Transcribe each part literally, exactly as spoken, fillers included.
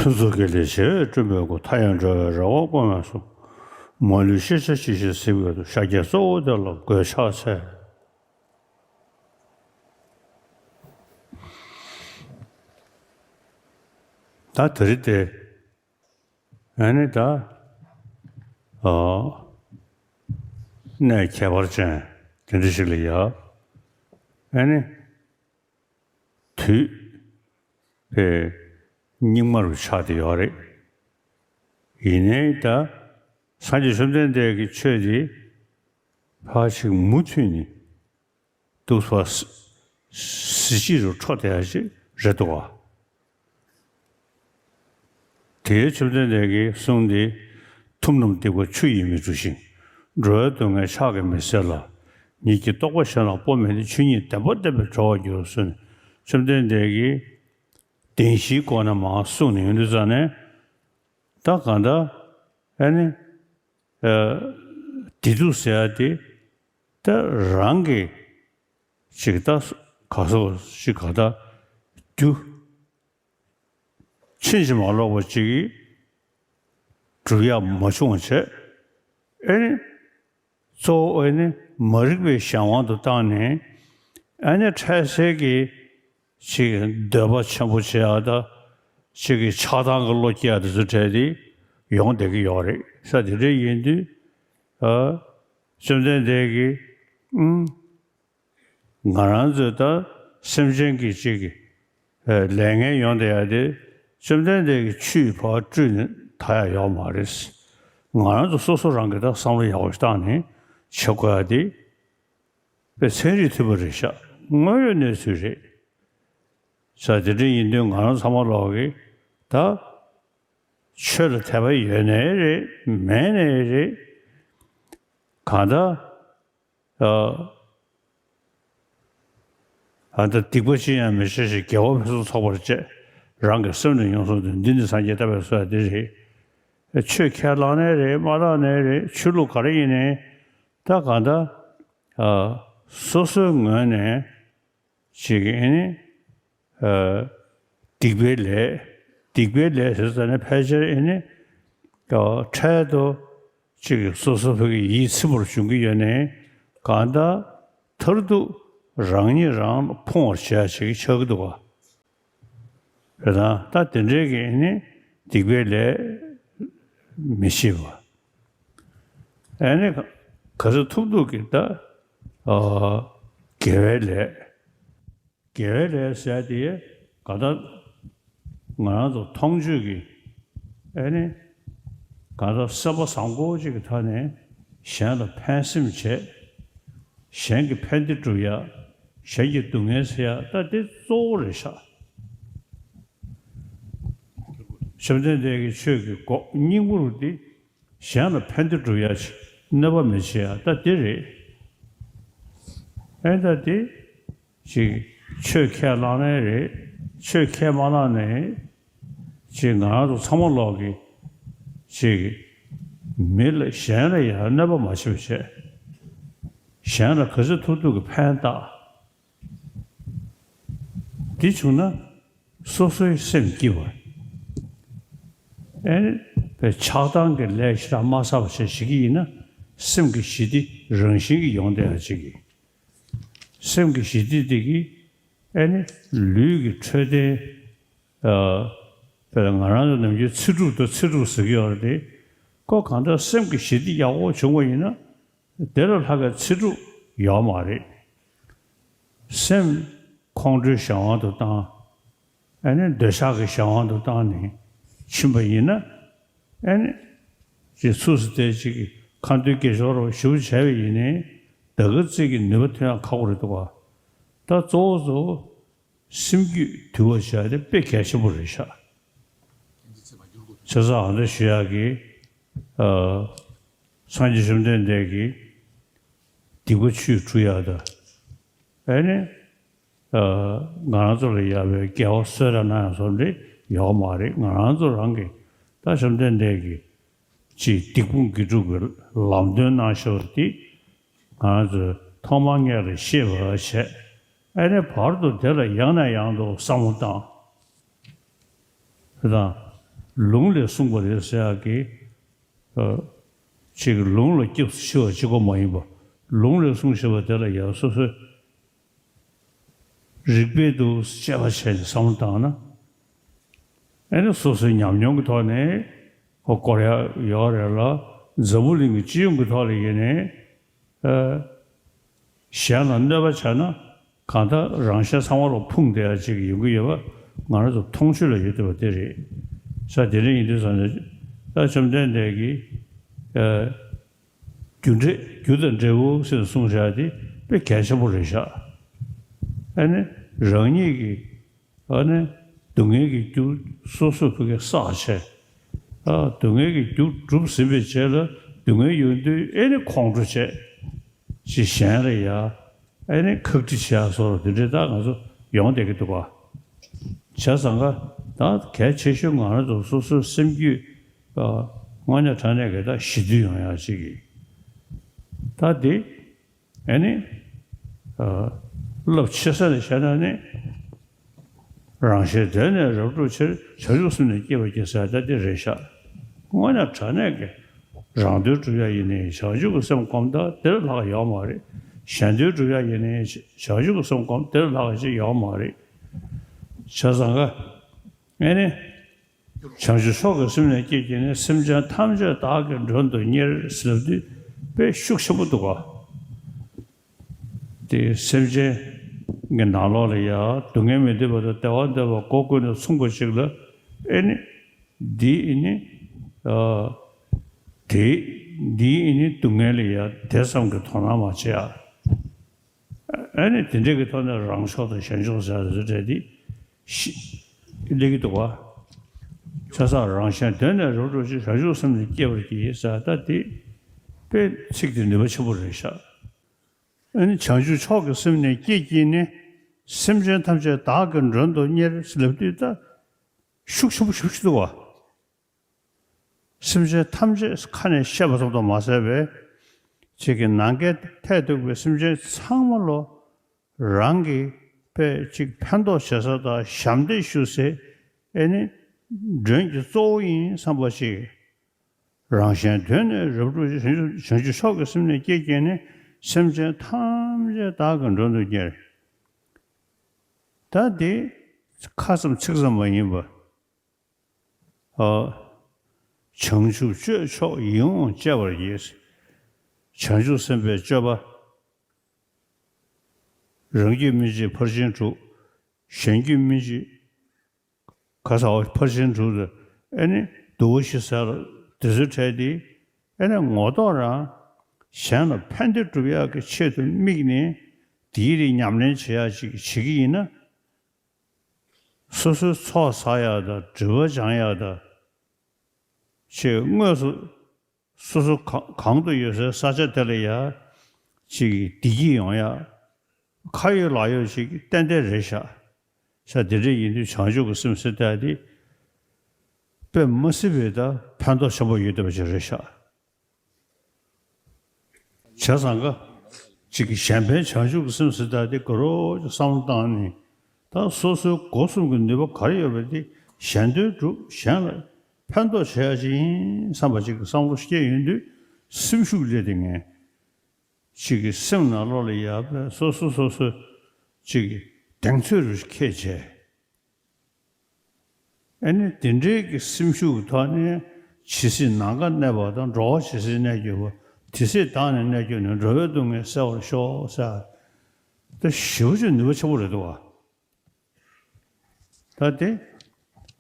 ཐུགས་རྗེ་ཆེ་ལས་བྱེད་སྤྲིན་པའི་སྐུ། མཐའ་ཡས་འགྲོ་བའི་རེ་བ་སྐོང་བའི་གཟུགས། མ་ལུས་ཤེས་བྱ་ཇི་བཞིན་གཟིགས་པའི་མཐུ། ཤཱཀྱའི་གཙོ་བོ་དེ་ལ་མགོས་ཕྱག་འཚལ། ད་དེ་རིང་དེ། ཨ་ནི་ད། ཨ། གནས་ཁྱད་པར་ཅན་དེ་འདྲ་ཞིག་ལ་ཡ། ཨ་ནི། དུས། དེ། སྙིགས་མ་རུ་ཆགས་བསྡད་ཡོད་རེད། ཡིན་ནའི་ད། སངས་རྒྱས་བཅོམ་ལྡན་འདས་ཀྱི་ཆོས་འདི། ཕར་ཞིག་མུ་མཐུད་ནས། འདུག་པ། གཟི་བརྗིད་རུ་འཕྲོ་བསྡད་ཡ་ཞིག་རེད་འདུག་བ། དེའི་བཅོམ་ལྡན་འདས་ཀྱི་གསུང་འདི། ཐུབ་རྣམས་སྡིག་པ་ཆུ་ཡིས་མི་འཁྲུ་ཞིང་། འགྲོ་བའི་སྡུག་བསྔལ་ཕྱག་གིས་མི་སེལ་ལ། ཉིད་ཀྱི་རྟོགས་པ་གཞན་ལ་སྤོ་མི་ནུས། ཆོས་ཉིད་བདེན་པ་བསྟན་པས་གྲོལ་བར་འགྱུར་ཟེར་ནས། བཅོམ་ལྡན་འདས་ཀྱིས་བདེན་བཞིའི་སྒོ་ནས་མར་གསུངས་ནས་ཡོང་དུས་ཙང་ནས། ད་གང་ལྟར། ཨ་ནི། ཨ། བདེ་སྡུག་ཟེར་ཡ་དེ། ད་རང་གི་ཅིག་ད་ག་སོ་ཞིག་ག་ད་རྒྱུ་ཕྱིན་ཅི་མ་ལོག་པ་ཅིག་གིས་སྒྲུབ་ཡག་མ་བྱུང་བ་བྱས། ཨེ་ནི། གཙོ་བོ་ཨེ་ནི་མ་རིག་པའི་གཞན་དབང་དུ་བཏང་ནས། ཨེ་ནི་འཕྲལ་སེལ་གྱི་ཅིག་འདོད་པ་ཆེན་པོ་བྱེད་ཡག་ད། ཅིག་གི་ཆགས་སྡང་གི་བློ་སྐྱེ་ཡག་དེ་ཚོ་འཕྲལ་དེ་ཡོང་བསྡད་ཀྱི་ཡོད་རེད་ས། དེ་འདྲ་ཡིན་དུས། ཨ། བཅོམ་ལྡན་འདས་ཀྱིས། ཨུམ། ང་རང་ཚོའི་ད་སེམས་ཅན་གྱི་ཅིག་གི། ཨ། ལས་ངན་ཡོང་བསྡད་ཡག་དེ། བཅོམ་ལྡན་འདས་ཀྱིས་ཆུས་ཕར་བཀྲུས་ནས་ད་ཡག་ཡོད་མ་རེད། ང་རང་ཚོ་སོ་སོ་རང་གིས་ད་བསམ་བློ་ཡག་པོ་ཞིག་བཏང་ནས་བྱེད་དགོས་ཡག་དེ། དཔེ་ཚན་རིག་མཐུན་པ་རེད་ཤག་དངོས་ཡོད་གནས་ཚུལ་རེད། ས། དེ་འདྲ་ཡིན་དུས་ང་རང་ཚང་མ་ལོག་གིས་ད། ཆོས་ལ་དད་པ་ཡོད་ནའི་རེད། མེད་ནའི་རེད། གང་ལྟར། ཨ། ཨ། ད་སྡིག་པ་ཅི་ཡང་མི་བྱ་ཞིང་། དགེ་བ་ཕུན་སུམ་ཚོགས་པར་སྤྱད། རང་གི་སེམས་ནི་ཡོངས་སུ་འདུལ། འདི་ནི་སངས་རྒྱས་བསྟན་པའི་སྲོལ་འདི་རེད། ཆོས་ཁས་བླངས་ནའི་རེད། མ་བླངས་ནའི་རེད། ཆོས་ལུགས་ག་རེ་ཡིན་ནའི། ད་གང་ལྟར། ཨ། སོ་སོའི་ངོས་ནས་ཅིག་ཨེ་ནི། ཨ། སྡིག་པའི་ལས། སྡིག་པའི་ལས་ཟེར་ཙ་ནས་ཕལ་ཆེར་ཨེ་ནི། ཨ། འཕྲལ་དུ་ཅིག་སོ་སོ་ཕ་གི་ཡིད་ཚིམ་པོར་འབྱུང་གི་ཡོད་ནའི། གང་ལྟར་མཐར་ཐུག་རང་ཉིད་རང་ལ་ཕུང་བར་བྱེད་ཡ་ཞིག་ཆགས་ཀྱི་འདུག་ག་རེད་ན། ད་དེ་འདྲའི་གི་ཨེ་ནི་སྡིག་པའི་ལས་མི་བྱེད་པ། ཨེ་ནི་ག་ཚོད་ཐུབ་ཐུབ་ཀྱིས་ད། ཨ། དགེ་བའི་ལས། དགེ་བའི་ལས་ཟེར་དེ་ག་ད། ང་རང་ཚོ་མཐོང་ཆོས་ཀྱི། ཨེ་ནི། ག་ད་སེམས་པ་བཟང་པོ་ཅིག་གི་ཐོག་ནས་གཞན་ལ་ཕན་སེམས་བྱས། གཞན་གྱི་ཕན་བདེ་སྒྲུབ་ཡ། གཞན་གྱི་སྡུག་བསྔལ་སེལ་ཡ། ད་དེ་གཙོ་བོ་རེད་ཤག་བཅོམ་ལྡན་འདས་ཀྱི་ཆོས་ཀྱི་སྒོ་སྙིང་པོ་རུ་དེ། གཞན་ལ་ཕན་བདེ་སྒྲུབ་ཡ་ཞིག་གནོད་པ་མི་བྱེད་ཡ་ད་འདི་རེད། ཨེ་ད་འདི་ཅིག་ཆོས་ཁས་བླངས་ནའི་རེད། ཆོས་ཁས་མ་བླངས་ནའི་ཅིག་ང་རང་ཚོ་ཚང་མ་ལོག་གིས་ཅིག་མི་ལ་གཞན་ལ་ཡང་གནོད་པ་མ་བྱེད་པ་བྱས། གཞན་ལ་ག་ཚོད་ཐུབ་ཐུབ་ཀྱི་ཕན་བཏགས། དེ་བྱུང་ན་སོ་སོའི་སེམས་སྐྱིད་པ། ཨེ་ནི་ཆགས་སྡང་གི་ལས་ཞེ་དྲག་མ་བསགས་པ་བྱས་ཤིག་གི་ཡིན་ན། སེམས་ཀྱི་ཞི་བདེ་རང་བཞིན་གྱིས་ཡོང་བསྡད་ཡ་ཅིག་གི། སེམས་ཀྱི་ཞི་བདེ་དེ་གིས་ཨེ་ནི་ལུས་ཀྱི་འཕྲོད་བསྟེན། ཨ། དཔེར་ན་ང་རང་ཚོ་ནམ་རྒྱུན་ཚེ་སྒྲུབ་དང་ཚེ་སྒྲུབ་ཟེར་གྱི་ཡོད་རེད་དེ། ཁོ་གང་ལྟར་སེམས་ཀྱི་ཞི་བདེ་ཡག་པོ་བྱུང་བ་ཡིན་ན། དེ་ལས་ལྷག་ག་ཚེ་སྒྲུབ་ཡོད་མ་རེད། སེམས་ཁོང་ཁྲོའི་གཞན་དབང་དུ་བཏང་། ཨ་ནི་འདོད་ཆགས་ཀྱི་གཞན་དབང་དུ་བཏང་ནས་ཕྱིན་པ་ཡིན་ན། ཨ་ནི་ཅིག་ཚུགས་སུ་དེ་ཅིག་གི་ཁ་འདོན་དགེ་སྦྱོར་རོ་ཞུ་བྱས་པ་ཡིན་ནའི། ད་ག་ཙིག་གི་ནུས་པ་ཐོན་ཡག་ཁག་པོ་རེད་འདུག་ག་ད་གཙོ་བོ་གཙོ་བོ། སེམས་རྒྱུད་དུལ་བ་བྱ་དེ་དཔེ་གལ་ཆེན་པོ་རེད་ཤག་བྱས་ཙང་ཨ་འདྲ་ཞུ་ཡག་གི། ཨ། སངས་རྒྱས་བཅོམ་ལྡན་འདས་ཀྱིས་སྡིག་པ་ཆུས་འཁྲུ་ཡག་དང་། ཨེ་ནི། ཨ། ང་རང་ཚོ་ལ་ཡག་པའི་དགེ་བ་གསོལ་རས་གནང་ཡག་བཟོ་འདྲ་ཡོད་མ་རེད། ང་རང་ཚོ་རང་གིས་ད་བཅོམ་ལྡན་འདས་ཀྱིས་ཅིག་སྡིག་སྤོང་དགེ་སྒྲུབ་ཀྱི་ལམ་སྟོན་གནང་བཞག་པ་འདི་ང་རང་ཚོས་ཐོག་མར་སྔོན་ལ་ཤེས་པ་བྱས། ཨ་ནི་བར་དུ་དེ་ལ་ཡང་ནས་ཡང་དུ་བསམ་བློ་བཏང་། དེ་དང་ ལུང་ལས་གསུངས་པ་རེད་ཟེར་ཡག་གི་ཨ། ཅིག་ལུང་ལ་སྐྱབས་སུ་མཆི་བ་གཅིག་པོ་མ་ཡིན་པ། ལུང་ལས་གསུངས་བཞག་པ་དེ་ལ་ཡང་སོ་སོའི་རིག་པས་དུ་དཔྱད་པ་བྱས་ནས་བསམ་བློ་བཏང་ན། ཨ་ནི་སོ་སོའི་ཉམས་མྱོང་གི་ཐོག་ནས་ཧོ་སྐོར་ཡག་ཡོད་རེད་ལ། འཛམ་བུ་གླིང་གི་སྤྱི་ཡོངས་ཀྱི་ཐོག་ལ་ཡིན་ནའི་ཨ། གཞན་ལ་གནོད་པ་བྱས་ན་གང་ལྟར་རང་གཞན་ཚང་མ་ལ་ཕུང་བསྡད་ཡ་ཅིག་ཡོང་གི་ཡོད་པ་ང་རང་ཚོ་མཐོང་ཆོས་ལ་ཡོད་བསྡད་པ་དེ་རེད། ས་དེ་འདྲ་ཡིན་དུས་ཙང་ནས་ད་བཅོམ་ལྡན་འདས་ཀྱིས་ཨ། རྒྱུ་འབྲས་རྒྱུ་དང་འབྲས་བུ་ཟེར་གསུངས་བཞག་དེ་དཔེ་གལ་ཆེན་པོ་རེད་ཤག་ཨ་ནི་རང་ཉིད་ཀྱི་ཨ་ནི་སྡུག་བསྔལ་གྱི་རྒྱུ་སོ་སོས་ཕ་གི་བསགས་བྱས། ཨ། སྡུག་བསྔལ་གྱི་རྒྱུ་གྲུབ་ཟིན་པའི་རྗེས་ལ་སྡུག་བསྔལ་ཡོང་དུས་ཨེ་ནི་ཁོང་ཁྲོ་བྱས། ཅི་གཞན་ལ་ཡ་ཨེ་ནི་ཁག་དཀྲི་བྱས་སོགས་དེ་འདྲའི་ད་ང་ཚོ་ཡོང་བསྡད་ཀྱི་འདུག་ག་བྱས་ཙང་ཀ་ད་གལ་ཆེ་ཤོས་ང་རང་ཚོ་སོ་སོའི་སེམས་རྒྱུད་ཨ། དངོས་གནས་དྲང་གནས་ཀྱི་ད་ཞི་དུལ་ཡོང་ཡག་ཅིག་གི་ད་དེ། ཨེ་ནི། ཨ། རླབས་ཆེ་ས་ནས་བཤད་ན་ནི། རང་གཞན་དོན་ནི་རབ་བསྒྲུབ་ཕྱིར། བྱང་ཆུབ་སེམས་ནི་བསྐྱེད་པར་བགྱི་ཟེར་ད་འདི་རེད་ཤག་དངོས་གནས་དྲང་གནས་ཀྱི་རང་དོན་སྒྲུབ་ཡ་ཡིན་ནའི་བྱང་ཆུབ་ཀྱི་སེམས་བསྒོམ་ད་དེ་ལས་ལྷག་ཡོད་མ་རེད། གཞན་དོན་སྒྲུབ་ཡ་ཡིན་ནའི་བྱང་ཆུབ་ཀྱི་སེམས་བསྒོམ་དེ་ལས་ལྷག་ཅིག་ཡོད་མ་རེད། བྱས་ཙང་ཀ་ཨེ་ནི། བྱང་ཆུབ་མཆོག་གི་སེམས་ནི་བསྐྱེད་བགྱིས་ནས། སེམས་ཅན་ཐམས་ཅད་བདག་གིས་མགྲོན་དུ་གཉེར་ཟེར་ལབ་དུས་དཔེ་ཤུགས་ཆེན་པོ་འདུག་ག་དེ་སེམས་ཅན་གྱི་ནང་ལོགས་ལ་ཡ་སྡུག་བསྔལ་མི་འདོད་པ་དང་བདེ་བ་འདོད་པ་སྒོ་ཀུན་ནས་མཚུངས་པ་ཅིག་ལ། ཨེ་ནི། འདི་ཨེ་ནི། ཨ། དེ། འདི་ཨེ་ནི་སྡུག་བསྔལ་ལ་ཡ་དེ་ཙམ་གྱི་དོ་སྣང་མ་བྱེད་ཨ། ཨ་ནི་དེ་འདྲའི་གི་ཐོག་ནས་རང་ཕྱོགས་དང་གཞན་ཕྱོགས་ཟེར་བ་དེ་འདྲ་དེ་ཤི་སླེབས་ཀྱི་འདུག་བ། བྱས་ཙང་རང་གཞན་དོན་ནི་རབ་བསྒྲུབ་ཕྱིར། བྱང་ཆུབ་སེམས་ནི་བསྐྱེད་པར་བགྱི་ཟེར་ད་དེ་དཔེ་ཚིག་དེ་ནུས་པ་ཆེན་པོ་རེད་ཤག་ཨ་ནི་བྱང་ཆུབ་མཆོག་གི་སེམས་ནི་བསྐྱེད་བགྱིས་ནས། སེམས་ཅན་ཐམས་ཅད་བདག་གིས་མགྲོན་དུ་གཉེར་ཟེར་ལབ་དུས་ད་ཤུགས་ཆེན་པོ་ཞེ་པོ་ཅིག་འདུག་བ། སེམས་ཅན་ཐམས་ཅད་ཁ་ནས་བཤད་པ་ཙམ་དུ་མ་ཟད་པའི་ཅིག་གི་ནམ་མཁའི་མཐས་གཏུགས་པའི་སེམས་ཅན་ཚང་མ་ལོ་རང་གི་དཔེ་ཅིག་ཕན་ཐོགས་བྱེད་ས་དང་ཞབས་འདེགས་ཞུ་སའི་ཨེ་ནི་མགྲོན་གྱི་གཙོ་བོ་ཡིན་བསམ་པ་ཅིག་རང་གཞན་དོན་ནི་རབ་བསྒྲུབ་ཕྱིར། བྱང་ཆུབ་མཆོག་གི་སེམས་ནི་བསྐྱེད་བགྱིས་ནས། སེམས་ཅན་ཐམས་ཅད་བདག་གིས་མགྲོན་དུ་གཉེར། ད་འདི་ཁ་ཙམ་ཚིག་ཙམ་མ་ཡིན་པ། ཨ། བྱང་ཆུབ་སྤྱོད་མཆོག་ཡིད་འོང་སྤྱད་པར་བགྱི། བྱང་ཆུབ་སེམས་དཔའི་སྤྱོད་པ། རང་རྒྱུད་སྨིན་བྱེད་ཕར་ཕྱིན་དྲུག་གཞན་རྒྱུད་སྨིན་བྱེད་ག་ས་བ་ཕར་ཕྱིན་དྲུག་ཏུ་ཨེ་ནི་བསྡུ་བ་ཞིག་ཟེར་དེ་ཚོའི་གྲས་དེ་ཨེ་ནི་ངོ་ཐོག་རང་གཞན་ལ་ཕན་བདེ་སྒྲུབ་ཡག་གི་ཆེད་དུ་དམིགས་ནས་དེའི་རིགས་ཉམས་ལེན་བྱེད་ཡག་ཅིག་བྱེད་ཀྱི་ཡིན་ན། སོ་སོའི་ཚོགས་བསགས་ཡག་དང་སྒྲིབ་པ་སྦྱང་ཡག་དང་། ཅེས་དངོས་སུ་སོ་སོ་གང་གང་དུ་ཡོད་སའི་ས་ཆ་དེ་ལ་ཡ་ཅིག་བདེ་སྐྱིད་ཡོང་ཡག་ཁ་ཡོད་ལག་ཡོད་ཅིག་ཏན་ཏན་རེད་ཤག་ཤ་དེ་འདྲ་ཡིན་དུས་བྱང་ཆུབ་ཀྱི་སེམས་ཟེར་ཡག་དེ་དཔེ་མི་སྲིད་པའི་ད་ཕན་ཐོགས་ཆེན་པོ་ཡོད་བསྡད་པ་ཅིག་རེད་ཤག་བྱས་ཙང་ཀ་ཅིག་གཞན་ཕན་བྱང་ཆུབ་ཀྱི་སེམས་ཟེར་ཡག་དེ་དགའ་རབ་ཅིག་བསམ་བློ་བཏང་ནས་ད་སོ་སོའི་སྒོ་གསུམ་གྱི་ནུས་པ་ག་རེ་ཡོད་པ་དེ་གཞན་དོན་སྒྲུབ། གཞན་ལ་ཕན་ཐོགས་བྱེད་ཡག་ཅིག་ཡིན་བསམ་པ་ཅིག་གི་བསམ་བློ་སྐྱེས་ཡོང་དུས་སེམས་ཤུགས་སླེབས་ཏེ་ངས་ཅིག་གི་སེམས་ནང་ལོགས་ལ་ཡ་དཔེ་སོ་སོ་སོ་སོ་ཅིག་གི་གདེང་ཚོད་རུ་ཁྱེད་བྱས། ཨ་ནི་དེ་འདྲའི་གི་སེམས་ཤུགས་ཀྱི་ཐོག་ནས་ཇི་སྲིད་ནམ་མཁའ་གནས་པ་དང་། འགྲོ་བ་ཇི་སྲིད་གནས་གྱུར་པ། དེ་སྲིད་བདག་ནི་གནས་གྱུར་ནས། འགྲོ་བའི་སྡུག་བསྔལ་སེལ་བར་ཤོག་ཟེར། ད་ཞེ་པོ་ཅིག་ནུས་པ་ཆེན་པོ་རེད་འདུག་བ། ད་དེ་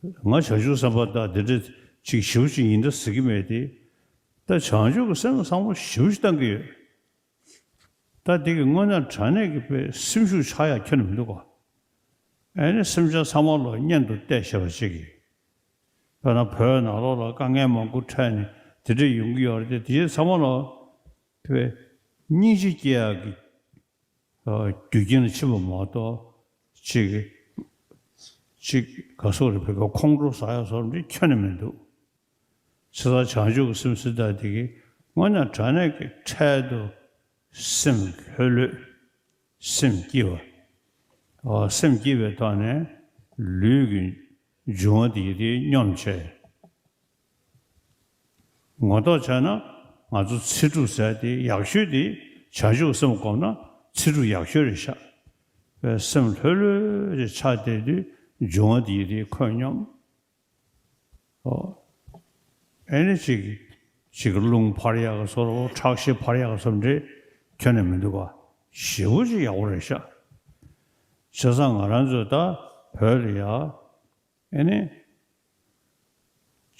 ང་བྱང་ཆུབ་སེམས་དཔའ་དང་དེ་འདྲ་ཅིག་ཞེ་པོ་ཅིག་ཡིན་ད་ཟེར་གྱི་མེད་དེ། ད་བྱང་ཆུབ་ཀྱི་སེམས་བསམ་བློ་ཞེ་པོ་ཅིག་བཏང་གི་ཡོད། ད་འདི་གི་དངོས་གནས་དྲང་གནས་ཀྱི་དཔེ་སེམས་ཤུགས་ཆག་ཡག་ཁྱོན་ནས་མི་འདུག་ག་ཨ་ནི་སེམས་ཅན་ཚང་མ་ལ་གཉེན་དུ་གཏད་བྱས་པ་ཅིག་གིས། དཔེར་ན་བོད་ནང་ལོགས་ལ་དཀའ་ངལ་མང་པོ་འཕྲད་ནས་དེ་འདྲ་ཡོང་གི་ཡོད་རེད་དེ། དེ་ཚང་མ་ལ་དཔེ་སྙིང་རྗེ་སྐྱེ་ཡག་གི་རྒྱུ་རྐྱེན་ལ་ཕྱིན་པ་མ་གཏོགས་ཅིག་ཅིག་ག་སོགས་རེད། བོད་ཀྱི་ཁོང་ཁྲོ་ཟ་ཡག་སོགས་འདི་ཁྱོན་ནས་མི་འདུག་བྱས་ཙང་བྱང་ཆུབ་ཀྱི་སེམས་ཟེར་ཡག་དེ་གིས་དངོས་གནས་དྲང་གནས་ཀྱི་འཕྲལ་དུ་སེམས་ལྷོད་ལྷོད། སེམས་སྐྱིད་པ། ཨ། སེམས་སྐྱིད་པའི་ཐོག་ནས་ལུས་ཀྱི་འབྱུང་བ་དེ་དེ་སྙོམས་བྱས། ངོ་ཐོག་བྱས་ན་ང་ཚོ་ཚེ་སྒྲུབ་ཟེར་དེ་ཡག་ཤོས་དེ་བྱང་ཆུབ་སེམས་བསྒོམས་ན་ཚེ་སྒྲུབ་ཡག་ཤོས་རེད་ཤག་པའི་སེམས་ལྷོད་ལྷོད་ཅིག་ཆགས་བསྡད་དུས་འབྱུང་བ་འདི་ཡི་དེ་ཁོད་སྙོམས། ཨོ། ཨེ་ནི་ཅིག་ཅིག་རླུང་འཕར་ཡག་གི་བཟོ་འདྲ་ཁྲག་ཤེད་འཕར་ཡག་གི་བཟོ་འདྲ་ཁྱོན་ནས་མི་འདུག་ག་ཞེ་པོ་ཅིག་ཡག་པོ་རེད་ཤག་བྱས་ཙང་ང་རང་ཚོས་ད་བོད་ལ་ཡ་ཨེ་ནི་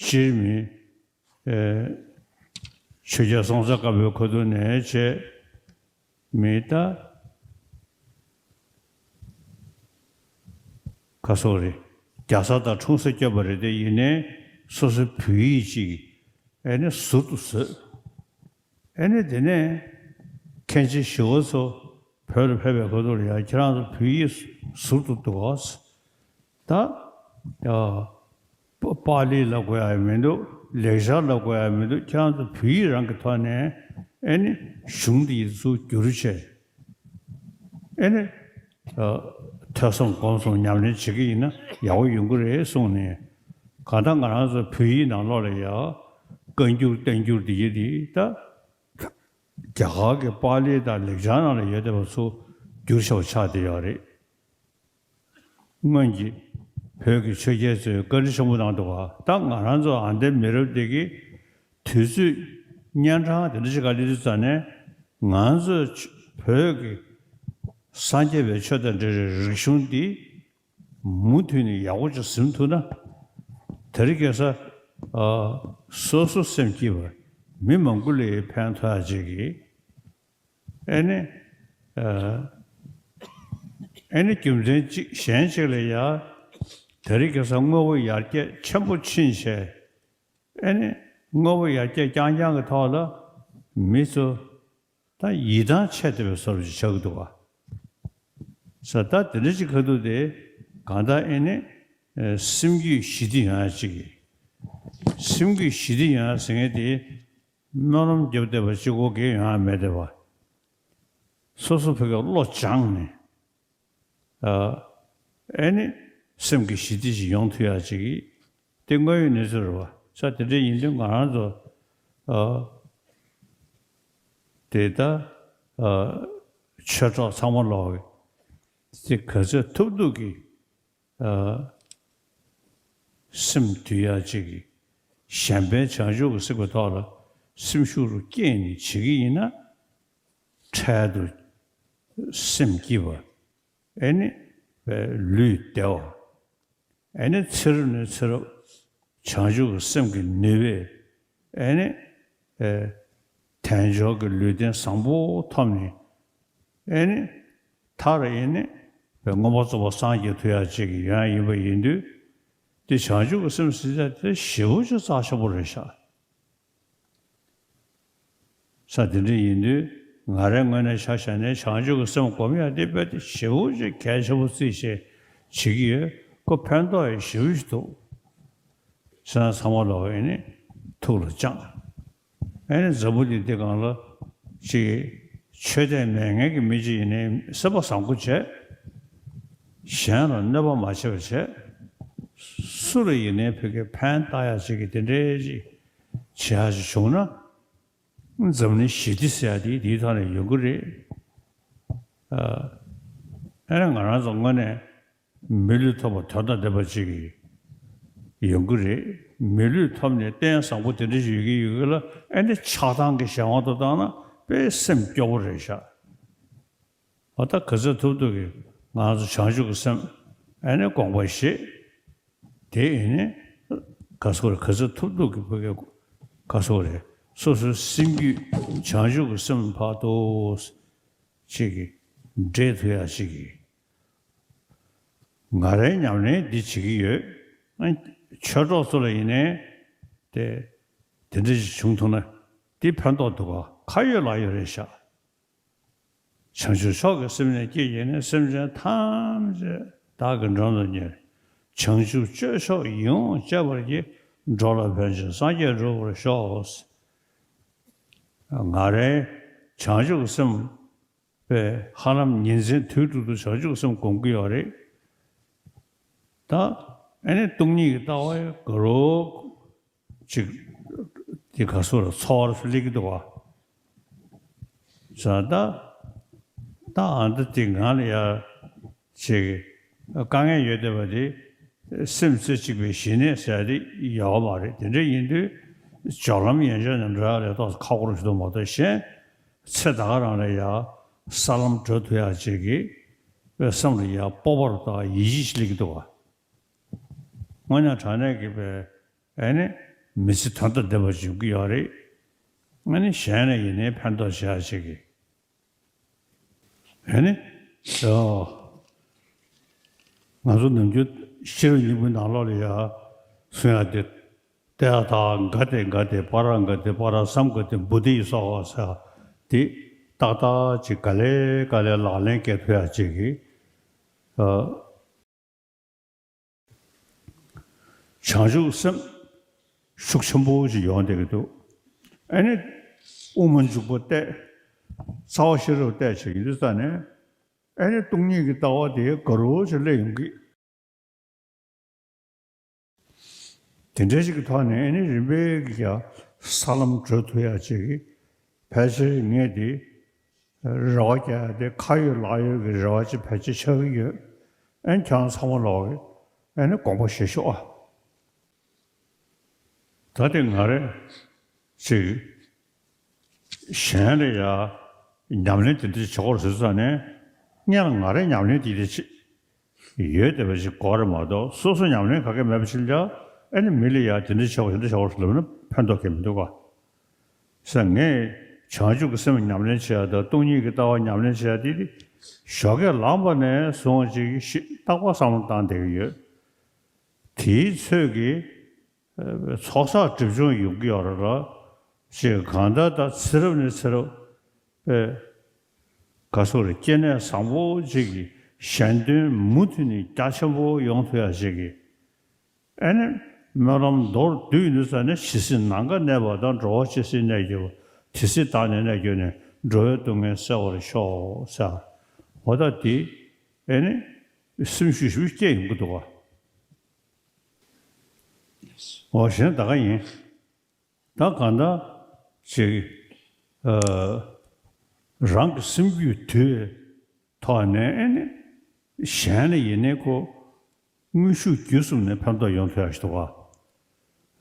སྤྱིར་མི་ཨེ། ཆོས་རྒྱལ་སྲོང་བཙན་སྒམ་པོའི་ཁ་ཐུག་ནས་བྱས། མི་ད་ག་སོགས་རེད། རྒྱ་བཟའ་དང་འཁྲུངས་ས་བསྐྱབས་པ་རེད་དེ། ཡིན་ནའི་སོ་སོའི་བོད་ཡིག་ཅིག་ཨེ་ནི་ཟུར་དུ་བཟོས། ཨེ་ནི་དེ་ནས་མཁན་ཆེན་ཞི་བ་འཚོ་བོད་ལ་ཕེབས་པའི་ཁ་ཐུག་ལ་ཡང་ཁྱེད་རང་ཚོ་བོད་ཡིག་ཟུར་དུ་འདུག་ག་ད་ཡ། པ་པཱ་ལི་ལབ་དགོས་ཡ་མི་འདུག་ལེགས་སྦྱར་ལབ་དགོས་ཡ་མི་འདུག་ཁྱེད་རང་ཚོ་བོད་ཡིག་རང་གི་ཐོག་ནས་ཨེ་ནི་གཞུང་འདི་ཡི་ཚུར་བསྒྱུར་བྱས། ཨེ་ནི། ཨ། ཐོས་བསམ་སྒོམ་གསུམ་ཉམས་ལེན་བྱེད་ཀྱི་ཡིན་ན་ཡག་པོ་ཡོང་གི་རེད་གསུངས་ནས། གང་ལྟར་ང་རང་ཚོ་བོད་ཡིག་ནང་ལོགས་ལ་ཡ། བཀའ་འགྱུར་བསྟན་འགྱུར་འདི་ཡི་འདི་ད། རྒྱ་གར་གྱི་པཱ་ལི་དང་ལེགས་སྦྱར་ནང་ལ་ཡོད་བསྡད་པ་ཚུར་བསྒྱུར་བཞག་པ་ཆགས་བསྡད་ཡོད་རེད། སྔོན་གྱི་བོད་ཀྱི་ཆོས་རྒྱལ་ཚོས་བཀའ་དྲིན་ཆེན་པོ་གནང་འདུག་ག་ད་ང་རང་ཚོ་ཨ་འདའི་མི་རབས་འདི་གིས་དུས་ཚོད་གཉན་འཕྲང་དེ་འདྲ་ཞིག་ག་སླེབས་དུས་ཙ་ནས་ང་ཚོས་བོད་ཀྱི་སངས་རྒྱས་པའི་ཆོས་དང་འབྲེལ་བའི་རིག་གཞུང་འདི་མུ་མཐུད་ནས་ཡག་པོ་ཅིག་ཟིན་ཐུབ་ན། དེ་རིང་ཁ་སང་ཨ། སོ་སོ་སེམས་སྐྱིད་པ་མི་མང་པོ་ལ་ཕན་ཐོགས་ཡ་ཅིག་གིས། ཨེ་ནི། ཨ། ཨེ་ནི་རྒྱུ་མཚན་གཅིག་གཞན་གཅིག་ལ་ཡ། དེ་རིང་ཁ་སང་དངོས་པོ་ཡར་རྒྱས་ཆེན་པོ་ཕྱིན་བྱས། ཨེ་ནི། དངོས་པོ་ཡར་རྒྱས་རྐྱང་རྐྱང་གི་ཐོག་ལ། མི་ཚོ། ད་ཡིད་ཐང་ཆད་བསྡད་པའི་བཟོ་འདྲ་ཅིག་ཆགས་ཀྱི་འདུག་ག་ས་ད་དེ་འདྲ་ཅིག་ཁ་ཐུག་དེ། གང་ལྟར་ཨེ་ནི། ཨེ། སེམས་རྒྱུད་ཞི་བདེ་ཡོང་ཡ་ཅིག་གི་སེམས་རྒྱུད་ཞི་བདེ་ཡོང་ཡ་ཟེར་མཁན་དེ། སྨོན་ལམ་རྒྱབ་བསྡད་པ་གཅིག་པོ་གིས་ཡོང་ཡ་མེད་བསྡད་པ། སོ་སོ་ཕ་གིར་བློ་སྦྱངས་ནས། ཨ། ཨེ་ནི། སེམས་ཀྱི་ཞི་བདེ་ཞིག་ཡོང་ཐུབ་ཡ་ཅིག་གི་དེ་དངོས་ཡོད་གནས་ཚུལ་རེད་པ། ས་དེ་འདྲ་ཡིན་དུས་ང་རང་ཚོ། ཨ། དེ་ད། ཨ། ཆོས་གྲོགས་ཚང་མ་ལོག་གི་དེ་ག་ཚོད་ཐུབ་ཐུབ་ཀྱིས། ཨ། སེམས་འདུལ་ཡ་ཅིག་གི་གཞན་ཕན་བྱང་ཆུབ་ཀྱི་སེམས་ཀྱི་ཐོག་ལ་སེམས་ཤུགས་རུ་བསྐྱེད་ནས་བྱེད་ཀྱི་ཡིན་ན། འཕྲལ་དུ་སེམས་སྐྱིད་པ། ཨེ་ནི། ལུས་བདེ་བ། ཨེ་ནི་ཚེ་རབས་ནས་ཚེ་རབས་བྱང་ཆུབ་ཀྱི་སེམས་ཀྱི་ནུས་པས། ཨེ་ནི། ཨེ། དལ་འབྱོར་གྱི་ལུས་རྟེན་བཟང་པོ་ཐོབ་ནས། ཨེ་ནི། མཐར་ཨེ་ནི། མངོན་པར་རྫོགས་པར་སངས་རྒྱས་ཐུབ་ཡ་ཅིག་ཡོང་ཡ་ཡིན་པ་ཡིན་དུས། འདི་བྱང་ཆུབ་ཀྱི་སེམས་ཟེར་ཡ་དེ་ཞེ་པོ་ཅིག་རྩ་ཆེན་པོ་རེད་ཤག་ས་དེ་འདྲ་ཡིན་དུས་ང་རའི་ངོས་ནས་ཆ་བཞག་ནས་བྱང་ཆུབ་ཀྱི་སེམས་སྒོམ་ཡ་དེ་རྦད་དེ་ཞེ་པོ་ཅིག་གལ་ཆེན་པོ་བརྩིས་བྱས་བྱེད་ཀྱི་ཡོད། ཁོ་ཕན་ཐོགས་ཡང་ཞེ་པོ་ཞིག་འདུག་ཟེར་ན་ཚང་མ་ལོག་ཨེ་ནི་ཐུགས་ལ་བཅངས། ཨེ་ནི་འཛམ་བུ་གླིང་འདི་སྒང་ལ་ཅིག་ཆོས་དད་མེད་མཁན་གྱི་མི་ཅིག་ཡིན་ནའི་སེམས་པ་བཟང་པོ་བྱས། གཞན་ལ་གནོད་པ་མ་བྱས་པ་བྱས། སུ་ལ་ཡིན་ནའི་ཕ་གིར་ཕན་བཏགས་ཡ་ཅིག་གི་དེ་འདྲའི་ཅིག་བྱེད་ཡ་ཅིག་བྱུང་ན། འཛམ་གླིང་ཞི་བདེ་ཟེར་ཡ་དེ་དེའི་ཐོག་ནས་ཡོང་གི་རེད། ཨ། ཨེ་ནི་ང་རང་ཚོ་དངོས་གནས་མི་ལུས་ཐོབ་པ་དོན་དང་ལྡན་པ་ཅིག་ཡོང་གི་རེད། མི་ལུས་ཐོབ་ནས་རྟེན་བཟང་པོ་དེ་འདྲ་ཞིག་ཡོད་ཀྱི་ཡོད་ཀྱི་ལ། ཨེ་ནི་ཆགས་སྡང་གི་གཞན་དབང་དུ་བཏང་ན་དཔེ་སེམས་སྐྱོ་པོ་རེད་ཤག་འོ་ད་ག་ཚོད་ཐུབ་ཐུབ་ཀྱིས་ང་ཚོ་བྱང་ཆུབ་ཀྱི་སེམས་ཨེ་ནི་དགོངས་པ་བཞེས། དེ་ཨེ་ནི་ག་སོགས་རེད། ག་ཚོད་ཐུབ་ཐུབ་ཀྱིས་ཕ་གི་ག་སོགས་རེད། སོ་སོའི་སེམས་རྒྱུད་བྱང་ཆུབ་ཀྱི་སེམས་བར་དུ་ཅིག་གིས་འདྲེས་ཐུབ་ཡ་ཅིག་གིས། ང་རའི་ཉམས་ལེན་འདི་བྱེད་ཀྱི་ཡོད། ཨ། ཆོས་གྲོགས་ཚོ་ལ་ཡིན་ནའི་དེ་དེ་འདྲ་ཞིག་བྱུང་ཐུབ་ན་འདི་ཕན་ཐོགས་འདུག་ག་ཁ་ཡོད་ལག་ཡོད་རེད་ཤག་བྱང་ཆུབ་མཆོག་གི་སེམས་ནི་བསྐྱེད་བགྱིས་ནས། སེམས་ཅན་ཐམས་ཅད་བདག་གིས་མགྲོན་དུ་གཉེར། བྱང་ཆུབ་སྤྱོད་མཆོག་ཡིད་འོང་སྤྱད་པར་བགྱི། འགྲོ་ལ་ཕན་ཕྱིར་སངས་རྒྱས་འགྲུབ་པར་ཤོག་ང་རའི་བྱང་ཆུབ་ཀྱི་སེམས་པས་ཧ་ལམ་ཉིན་མཚན་དུས་དྲུག་ཏུ་བྱང་ཆུབ་སེམས་སྒོམ་གྱི་ཡོད་རེད། ད་ཨེ་ནི་སྟོང་ཉིད་ཀྱི་ལྟ་བ་ཡང་དགའ་རབ་ཅིག་ དེ་ག་སོ་ར་ཚོར་སུ་སླེབས་ཀྱི་འདུག་བ། ས་ད་ད་ཨ་འདི་དེ་ང་ལ་ཡ་ཅིག་དཀའ་ངལ་ཡོད་བསྡད་པ་དེ་སེམས་རྩེ་གཅིག་པའི་ཞི་གནས་ཟེར་ཡ་དེ་ཡོད་མ་རེད། དེ་འདྲ་ཡིན་དུས་སྦྱོར་ལམ་ཡན་ཆད་ནས་འགྲོ་ཡ་ལས་ཏོག་ཙམ་ཁག་པོ་རུ་ཞིག་འདུག་མ་གཏོགས་གཞན་ཚེ་ད་ག་རང་ལ་ཡ་ས་ལམ་བགྲོད་ཐུབ་ཡ་ཅིག་གི་བསམ་ལ་ཡ་སྤོབས་པ་རུ་དང་ཡིད་ཆེས་ཤིག་སླེབས་ཀྱི་འདུག་བ། དངོས་གནས་དྲང་གནས་ཀྱི་པའི་ཨེ་ནི་མི་ཚེ་དོན་དང་ལྡན་པ་ཞིག་ཡོང་གི་ཡོད་རེད། ཨེ་ནི་གཞན་ལ་ཡིན་ནའི་ཕན་ཐོགས་བྱེད་ཡ་ཞིག་གི་ཨེ་ནི་ཨོ། ང་ཚོ་ནམ་རྒྱུན་ཤེས་རབ་སྙིང་པོའི་ནང་ལོགས་ལ་ཡ་གསུང་ཡ་དེ་ཏདྱ་ཐཱ་ག་ཏེ་ག་ཏེ་པཱ་ར་ག་ཏེ་པཱ་ར་སཾ་ག་ཏེ་བོ་དྷི་སྭཱ་ཧཱ་ཟེར་དེ་ཏག་ཏག་ཅིག་ག་ལེ་ག་ལེ་ལག་ལེན་འཁེལ་ཐུབ་ཡ་ཅིག་གི་ཨ། བྱང་ཆུབ་སེམས་ཤུགས་ཆེན་པོ་ཞིག་ཡོང་བསྡད་ཀྱི་འདུག་ཨ་ནི་དབུ་མ་འཇུག་པ་བལྟས། རྩ་བ་ཤེས་རབ་བལྟས་བྱས་ཡིན་དུས་ཙང་ནས་ཨ་ནི་སྟོང་ཉིད་ཀྱི་ལྟ་བ་དེ་དགའ་རབ་ཅིག་སླེབས་ཡོང་གི། དེ་འདྲ་ཞིག་གི་ཐོག་ནས་ཨ་ནི་རིམ་པས་ཀྱི་ཡ་ས་ལམ་བགྲོད་ཐུབ་ཡ་ཅིག་གི་ཕལ་ཆེར་ངས་དེ་རེ་བ་རྒྱག་ཡ་དེ་ཁ་ཡོད་ལག་ཡོད་ཀྱི་རེ་བ་ཅིག་ཕལ་ཆེར་ཆགས་ཀྱི་ཡོད། ཨ་ནི་ཁྱེད་རང་ཚང་མ་ལོག་གི་ཨ་ནི་དགོངས་པ་བཞེས་ཤོག་ཨ། ད་དེ་ང་རེ་ཅིག་གཞན་ལ་ཡ་ཉམས་ལེན་དེ་འདྲ་བྱེད་དགོས་ཟེར་ཙང་ནས་སྔོན་ལ་ང་རེ་ཉམས་ལེན་དེ་འདྲ་ཅིག་ཡོད་བསྡད་པ་ཞིག་དགོས་རེད་མ་གཏོགས་སོ་སོ་ཉམས་ལེན་ག་གེ་མེད་པ་ཞིག་ལ་ཨ་ནི་མི་ལ་ཡ་དེ་འདྲ་བྱེད་དགོས་དེ་འདྲ་བྱེད་དགོས་ལབ་ན་ཕན་ཐོགས་གང་ཡང་མི་འདུག་ག། ཟེར་ངས་བྱང་ཆུབ་ཀྱི་སེམས་ཉམས་ལེན་བྱེད་ཡ་དང་སྟོང་ཉིད་ཀྱི་ལྟ་བ་ཉམས་ལེན་བྱེད་ཡ་དེ་ཞོགས་ཀས་ལངས་པ་ནས་བཟུང་ཅིག་ཞིག་རྟག་པར་བསམ་བློ་བཏང་བསྡད་ཀྱི་ཡོད། དེའི་ཚོད་ཀྱིས་ཚོགས་བསགས་སྒྲིབ་སྦྱོང་ཡོང་གི་ཡོད་རེད་ལ། ཞེས་གང་ལྟར་ད་ཚེ་རབས་ནས་ཚེ་རབས་པའི་ག་སོགས་རེད་སྐྱེ་གནས་བཟང་པོ་ཅིག་གི་གཞན་དོན་མུ་མཐུད་ནས་རྒྱ་ཆེན་པོ་ཡོང་ཐུབ་ཡ་ཅིག་གི་ཨ་ནི་སྨོན་ལམ་མདོར་བསྡུས་ཡིན་དུས་ཙང་ནས་ཇི་སྲིད་ནམ་མཁའ་གནས་པ་དང་། འགྲོ་བ་ཇི་སྲིད་གནས་གྱུར་པ། དེ་སྲིད་བདག་ནི་གནས་གྱུར་ནས། འགྲོ་བའི་སྡུག་བསྔལ་སེལ་བར་ཤོག་ཟེར། འོ་ད་དེ་ཨ་ནི་སེམས་ཤུགས་ཞེ་པོ་སྐྱེ་ཡོང་གི་འདུག་ག། འོ་གཞན་ད་ག་ཡིན། ད་གང་ལྟར་ཅིག་ཨ། རང་གི་སེམས་རྒྱུད་དུལ་བའི་ཐོག་ནས་ཨེ་ནི་གཞན་ལ་ཡིན་ནའི་ཁོ་དངོས་ཤུགས་བརྒྱུད་གསུམ་ནས་ཕན་ཐོགས་ཡོང་ཐུབ་ཡ་ཞིག་འདུག་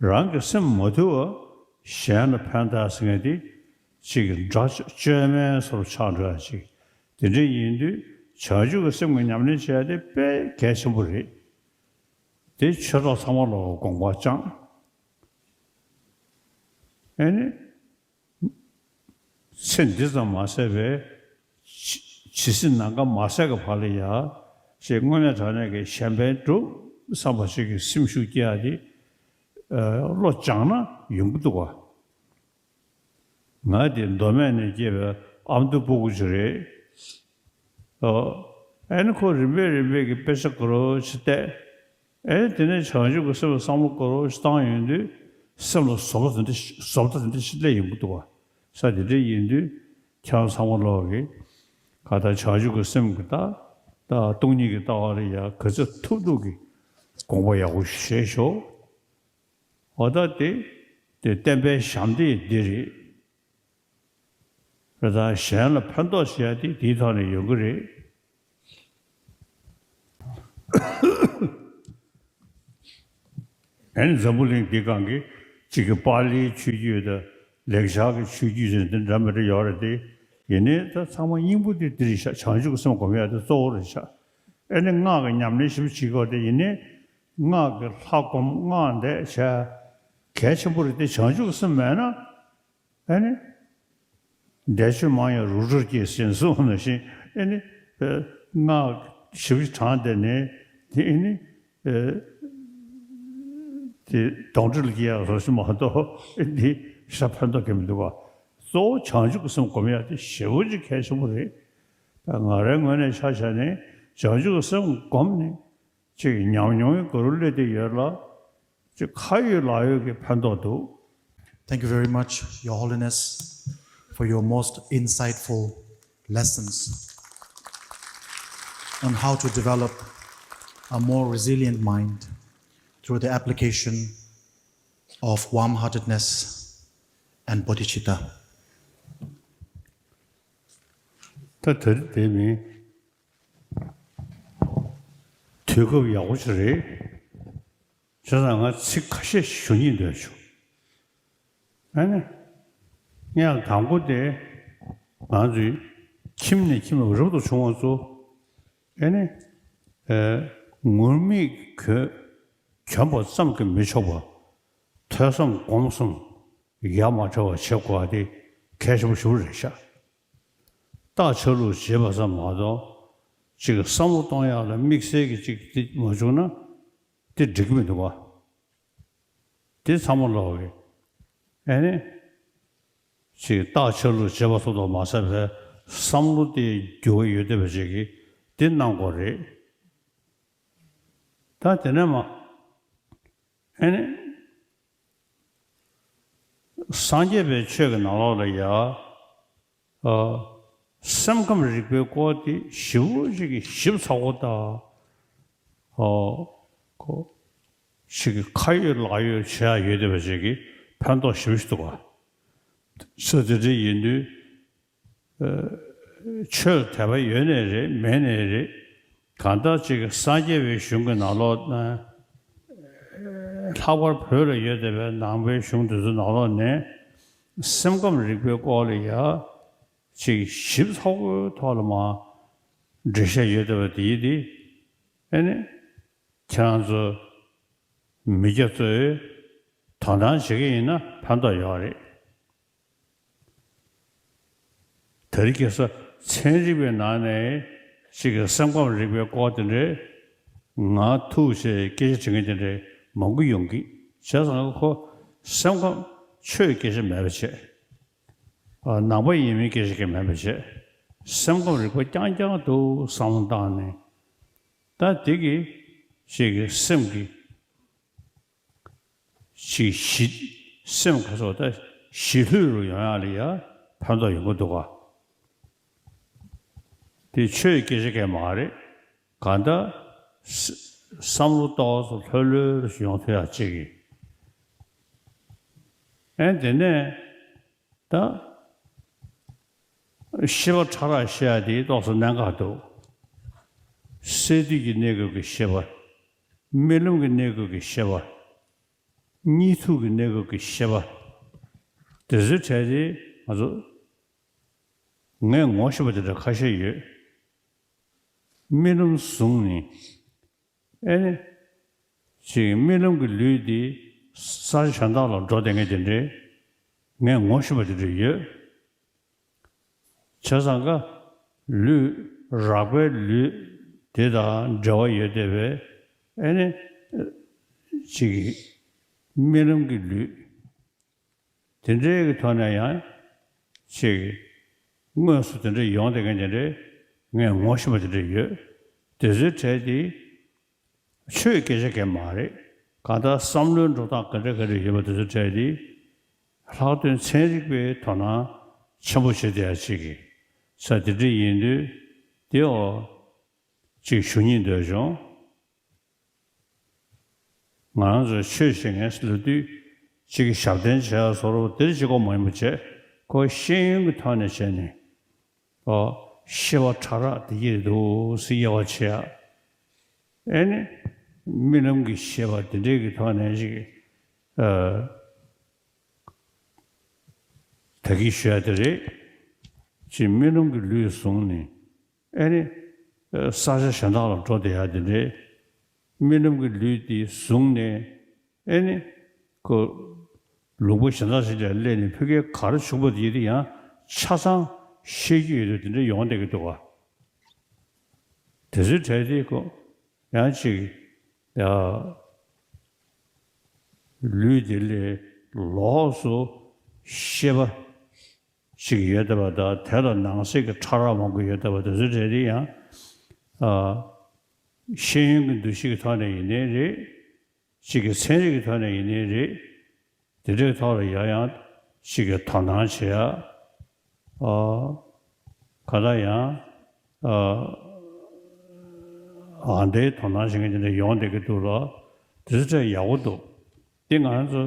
ག། རང་གི་སེམས་མ་དུལ་བ་གཞན་ལ་ཕན་ཐོགས་ཟེར་མཁན་དེ་ཅིག་དགྲ་བཅོས་མའི་བཟོ་འདྲ་ཆགས་འགྲོ་ཡ་ཅིག། དེ་འདྲ་ཡིན་དུས་བྱང་ཆུབ་ཀྱི་སེམས་ཀྱི་ཉམས་ལེན་བྱེད་ཡ་དེ་དཔེ་གལ་ཆེན་པོ་རེད། དེ་ཆོས་གྲོགས་ཚང་མ་ལ་དགོངས་པ་བཅངས། ཨེ་ནི། ཚེ་འདི་ཙམ་མ་ཟད་པའི་ཇི་ཇི་སྲིད་ནམ་མཁའ་མ་ཟད་ཀྱི་བར་ལ་ཡ། ཞེས་དངོས་གནས་དྲང་གནས་ཀྱི་གཞན་ཕན་སྒྲུབ་བསམ་པ་ཞིག་གི་སེམས་ཤུགས་སྐྱེ་ཡ་དེ། ཨ། བློ་སྦྱངས་ན་ཡོང་གི་འདུག་ག། ང་དེ་མདོ་སྨད་ནས་སྐྱེས་པའི་ཨ་མདོ་སྤུ་གུ་ཅིག་རེད། ཨོ། ཨེ་ནི་ཁོ་རིམ་པས་རིམ་པས་ཀྱི་དཔེ་ཆ་དགའ་རབ་ཅིག་བལྟས། ཨེ་ནི་དེ་ནས་བྱང་ཆུབ་ཀྱི་སེམས་ལ་བསམ་བློ་དགའ་རབ་ཅིག་བཏང་ཡོང་དུས་སེམས་ལ་བཟོ་ལྟ་དེ་འདྲ་བཟོ་ལྟ་དེ་འདྲ་ཞིག་སླེབས་ཡོང་གི་འདུག་བ། ས་དེ་འདྲ་ཡིན་དུས་ཁྱེད་རང་ཚང་མ་ལོག་གི་ག་ད་བྱང་ཆུབ་ཀྱི་སེམས་ཀྱི་ལྟ། ད་སྟོང་ཉིད་ཀྱི་ལྟ་བ་ལ་ཡ་ག་ཚོད་ཐུབ་ཐུབ་ཀྱི་དགོངས་པ་ཡག་པོ་བཞེས་ཤོག། འོ་ད་དེ་དེ་བསྟན་པའི་ཞབས་འདེགས་འདི་རེད། རེད་ད་གཞན་ལ་ཕན་ཐོགས་བྱེད་ཡ་དེ་དེའི་ཐོག་ནས་ཡོང་གི་རེད། ཨ་ནི་འཛམ་བུ་གླིང་འདི་སྒང་གི་གཅིག་གི་པཱ་ལིའི་ཆོས་བརྒྱུད་དང་ལེགས་སྦྱར་གྱི་ཆོས་བརྒྱུད་ཟེར་འདི་འདྲ་མི་འདྲ་ཡོད་རེད་དེ། ཡིན་ནའི་ད་ཚང་མ་སྙིང་པོ་དེ་འདི་རེད་ཤག། བྱང་ཆུབ་ཀྱི་སེམས་སྒོམ་ཡ་དེ་གཙོ་བོ་རེད་ཤག། ཨ་ནི་སྔགས་ཀྱི་ཉམས་ལེན་ཞིབ་བྱེད་དགོས་དེ་ཡིན་ནའི་སྔགས་ཀྱི་ལྷ་སྒོམ་སྔགས་བཟླས་བྱས་གལ་ཆེན་པོ་རེད་དེ། བྱང་ཆུབ་ཀྱི་སེམས་མེད་ན། ཨ་ནི། འདས་ཆོས་མང་ཡང་རིགས་དྲུག་སྐྱེ་ཟེར་གསུངས་ནང་བཞིན་ཨ་ནི། སྔགས་ཞིབ་ཅིག་བགྲངས་བསྡད་ནས་དེ་ཨ་ནི། དེ་གདོན་འདྲེ་ལ་སྐྱེ་ཡག་བཟོ་ཞིག་མ་གཏོགས་ཨ་ནི་ཤ་ཕན་ཐོགས་གང་མི་འདུག་ག། གཙོ་བོ་བྱང་ཆུབ་ཀྱི་སེམས་སྒོམ་ཡག་དེ་ཞེ་པོ་ཅིག་གལ་ཆེན་པོ་རེད། ད་ང་རའི་ངོས་ནས་ཆ་བཞག་ནས་བྱང་ཆུབ་ཀྱི་སེམས་སྒོམ་ནས་ཅིག་ཉམས་མྱོང་གི་སྒོ་རུ་སླེབས་བསྡད་ཡོད་ལ། ཅིག་ཁ་ཡོད་ལག་ཡོད་ཀྱི་ཕན་ཐོགས་འདུག། Thank you very much, Your Holiness, for your most insightful lessons on how to develop a more resilient mind through the application of warm-heartedness and bodhicitta. ད་དེར་དེ་མིན་དུས་སྐབས་ཡག་པོ་ཞིག་རེད། བྱས་ཙང་ང་ཚིག་ཁ་ཤས་ཞུ་སྙིང་འདོད་བྱུང་། ཨ་ནི། ངས་དང་པོ་དེ་ང་ཚོའི་ཁྱིམ་ནས་ཁྱིམ་ལ་རབ་ཏུ་བྱུང་བ་ཚོ། ཨ་ནི། ཨེ། ངུར་སྨྲིག་གྱོན་གྱོན་པ་ཙམ་གྱིས་མི་ཆོག་པ། ཐོས་བསམ་སྒོམ་གསུམ་ཡ་མ་བྲལ་བ་བྱེད་དགོས་པ་དེ་གལ་ཆེན་པོ་ཞིག་རེད་ཤག། རྟགས་ཆ་ལུགས་བྱེད་པ་ཙམ་མ་གཏོགས། ཅིག་བསམ་བློ་གཏོང་ཡག་ལ་དམིགས་བསལ་གྱི་ཅིག་དེ་མ་བྱུང་ན་དེ་འགྲིག་གི་མི་འདུག་ག། དེ་ཚང་མ་ལོག་གི། ཨ་ནི། ཅིག་རྟགས་ཆ་ལུགས་བྱེད་པ་སོགས་དང་མ་ཟད་པའི་བསམ་བློ་དེ་འགྱུར་བ་ཡོད་བསྡད་པ་ཅིག་གིས་དེ་གནང་དགོས་རེད། ད་དེ་ནས་མ། ཨ་ནི། སངས་རྒྱས་པའི་ཆོས་ཀྱི་ནང་ལོགས་ལ་ཡ། ཨ། སེམས་ཁམས་རིག་པའི་སྐོར་དེ་ཞིབ་པོ་ཅིག་གིས་ཞིབ་ཚགས་པོ་དང་། ཨ། ཁོ། ཅིག་གིས་ཁ་ཡོད་ལག་ཡོད་བྱེད་ཡག་ཡོད་བསྡད་པ་ཅིག་གིས་ཕན་ཐོགས་ཞེ་པོ་ཞིག་འདུག་ག། ས་དེ་འདྲ་ཡིན་དུས། ཨ། ཆོས་དད་པ་ཡོད་ནའི་རེད་མེད་ནའི་རེད། གང་ལྟར་ཅིག་གིས་སངས་རྒྱས་པའི་གཞུང་གི་ནང་ལོགས་ན། ལྷག་པར་བོད་ལ་ཡོད་བསྡད་པའི་ནང་པའི་གཞུང་དེ་ཚོའི་ནང་ལོགས་ནས་སེམས་ཁམས་རིག་པའི་སྐོར་ལ་ཡ། ཅིག་ཞིབ་ཚགས་པོའི་ཐོག་ལ་མ་འགྲེལ་བཤད་ཡོད་བསྡད་པ་དེ་ཡིན་ཏེ། ཨ་ནི། ཁྱེད་རང་ཚོ་མི་སྐྱ་ཚོས་དོ་སྣང་བྱེད་ཀྱི་ཡིན་ན་ཕན་ཐོགས་ཡོད་རེད། དེ་རིང་ཁ་སང་ཚན་རིག་པའི་ནང་ནས་ཅིག་གིས་སེམས་ཁམས་རིག་པའི་སྐོར་དེ་འདྲའི་ང་ཐུག་བྱས་སྐད་ཆ་དྲི་མཁན་དེ་འདྲའི་མང་པོ་ཡོང་གི། བྱས་ཙང་ཁོ་སེམས་ཁམས་ཆོས་སྐད་ཆ་མེད་པ་བྱས། ཨ། ནང་པ་ཡིན་མིན་སྐད་ཆ་གང་མེད་པ་བྱས། སེམས་ཁམས་རིག་པ་རྐྱང་རྐྱང་དུ་བསམ་བློ་བཏང་ནས། ད་དེ་གིས་ཅིག་གིས་སེམས་ཀྱི། ཅིག་ཞི། སེམས་ཁ་སོགས་ད་ཞི་ལྷོད་རུ་ཡོང་ཡག་ལ་ཡ་ཕན་ཐོགས་ཡོང་གི་འདུག་ག། དེ་ཆོས་སྐད་ཆ་གང་མ་རེད། གང་ལྟར་བསམ་བློ་ཏོག་ཙམ་ལྷོད་ལྷོད་ཡོང་ཐུབ་ཡག་ཅིག་གིས། ཨེ། དེ་ནས་ད་ཤེས་པ་ཕྲ་རགས་བཤད་ཡག་དེ་ཏོག་ཙམ་གནད་འགག་འདུག། སས་བསྡུས་ཀྱི་གནས་སྐབས་ཀྱི་ཤེས་པ། རྨི་ལམ་གྱི་གནས་སྐབས་ཀྱི་ཤེས་པ། གཉིད་འཐུག་གི་གནས་སྐབས་ཀྱི་ཤེས་པ། དེ་ཚོའི་གྲས་དེ་ང་ཚོ། ངས་ངོ་ཤེས་པ་དེ་འདྲ་ཁ་ཤས་ཡོད། རྨི་ལམ་བཟུང་ནས། ཨེ་ནི། ཅིག་རྨི་ལམ་གྱི་ལུས་འདི་ས་ཆ་གཞན་དག་ལ་འགྲོ་བསྡད་མཁན་དེ་འདྲའི་ངས་ངོ་ཤེས་པ་དེ་འདྲ་ཡོད། བྱས་ཙང་ཀ། ལུས། རགས་པའི་ལུས་དེ་དང་འབྲེལ་བ་ཡོད་བསྡད་པའི། ཨེ་ནི། ཅིག་རྨི་ལམ་གྱི་ལུས། དེ་འདྲའི་གི་ཐོག་ནས་ཡང་ཅིག་དངོས་སུ་དེ་འདྲ་ཡོང་བསྡད་མཁན་དེ་འདྲའི་ངས་ངོ་ཤེས་པ་དེ་འདྲ་ཡོད། དེ་ཚོའི་གྲས་དེ་ཆོས་སྐད་ཆ་གང་མ་རེད། གང་ལྟར་བསམ་བློའི་འགྲོ་སྟངས་ག་འདྲ་ག་འདྲ་ཡོད་པ་དེ་ཚོའི་གྲས་དེ་ལྷག་དོན་ཚན་རིག་པའི་དོ་སྣང་ཆེན་པོ་བྱེད་བསྡད་ཡ་ཅིག་གི་ས་དེ་འདྲ་ཡིན་དུས། དེའོ་ཅིག་ཞུ་སྙིང་འདོད་བྱུང་། ང་རང་ཚོ་ཆོས་བྱེད་མཁན་ལབ་དུས་གཅིག་གི་ཞབས་བརྟན་བྱེད་ཡ་བཟོ་འདྲ་དེ་གཅིག་པོ་མ་ཡིན་པ་བྱས། ཁོ་ཤེས་ཡོན་གྱི་ཐོག་ནས་བྱས་ནས། ཨོ། ཤེས་པ་ཕྲ་རགས་དེ་གྱིས་འདུག་སེ་དབྱེ་བ་ཕྱེ་ཡ། ཨེ་ནི། རྨི་ལམ་གྱི་ཤེས་པ་དེ་འདྲའི་གི་ཐོག་ནས་ཅིག་ཨ། ད་གིན་ཞུ་ཡ་དེ་རེད། ཅིག་རྨི་ལམ་གྱི་ལུས་བཟུང་ནས། ཨེ་ནི། ས་ཆ་གཞན་དག་ལ་འགྲོ་བསྡད་ཡ་དེ་འདྲའི། རྨི་ལམ་གྱི་ལུས་དེ་བཟུང་ནས། ཨེ་ནི། ཁོ། ལུང་པ་གཞན་དག་ཞིག་ལ་སླེབས་ནས་ཕ་གིར་ག་རེ་བྱུང་བ་དེ་ཡིན་དེ་ཡང་ཆ་ཚང་ཤེས་ཀྱི་ཡོད་དུས་དེ་འདྲ་ཡོང་བསྡད་ཀྱི་འདུག་ག། དེ་ཚོའི་གྲས་དེ་ཁོ། ཡང་ཅིག་ཡ། ལུས་དེ་ལས་ལོགས་སུ་ཤེས་པ་ཞིག་ཡོད་བསྡད་པ་དང་། དེ་ལ་ནང་གསེས་ཀྱི་ཕྲ་རགས་མང་པོ་ཡོད་བསྡད་པ་དེ་ཚོའི་གྲས་དེ་ཡང་། ཨ། ཤེས་ཡོན་གྱི་འདུ་ཤེས་ཀྱི་ཐོག་ནས་ཡིན་ནའི་རེད། ཅིག་གི་ཚན་རིག་གི་ཐོག་ནས་ཡིན་ནའི་རེད། དེ་འདྲའི་ཐོག་ལ་ཡང་ཡང་ཅིག་གི་དོ་སྣང་བྱེད་ཡ། ཨ། ག་ད་ཡང་། ཨ། ཨ། འདྲའི་དོ་སྣང་བྱེད་མཁན་དེ་འདྲ་ཡོང་བསྡད་ཀྱི་འདུག་ལ། དེ་ཚོ་ཡག་པོ་འདུག། དེ་ང་ཚོ་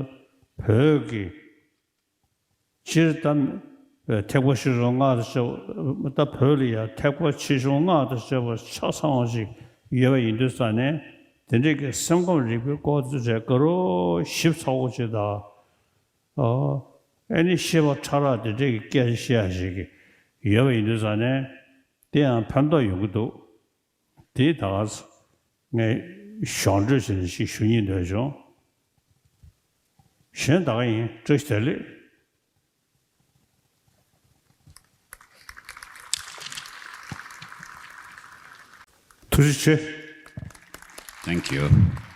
བོད་ཀྱི་ སྤྱིར་ད་ཐེག་པ་ཆེ་ཆུང་སྔགས་དང་བཅས་པ། ད་བོད་ལ་ཡང་ཐེག་པ་ཆེ་ཆུང་སྔགས་དང་བཅས་པ་ཆ་ཚང་བ་ཞིག་ཡོད་པ་ཡིན་དུས་ཙང་ནས། དེ་འདྲའི་གི་སེམས་ཁམས་རིག་པའི་སྐོར་དེ་འདྲའི་དགའ་རབ་ཞིབ་ཚགས་པོ་ཅིག་དང་། ཨོ། ཨ་ནི་ཤེས་པ་ཕྲ་རགས་དེ་འདྲའི་གི་སྐད་ཆ་བཤད་ཡ་ཞིག་ཡོད་པ་ཡིན་དུས་ཙང་ནས། དེ་ཡང་ཕན་ཐོགས་ཡོང་གི་འདུག་དེ་ད་ག་ངས་གཞོགས་འདྲི་བྱས་ནས་ཞིག་ཞུ་སྙིང་འདོད་བྱུང་། གཞན་ད་ག་ཡིན། བཀྲ་ཤིས་བདེ་ལེགས། ཐུགས་རྗེ་ཆེ། Thank you.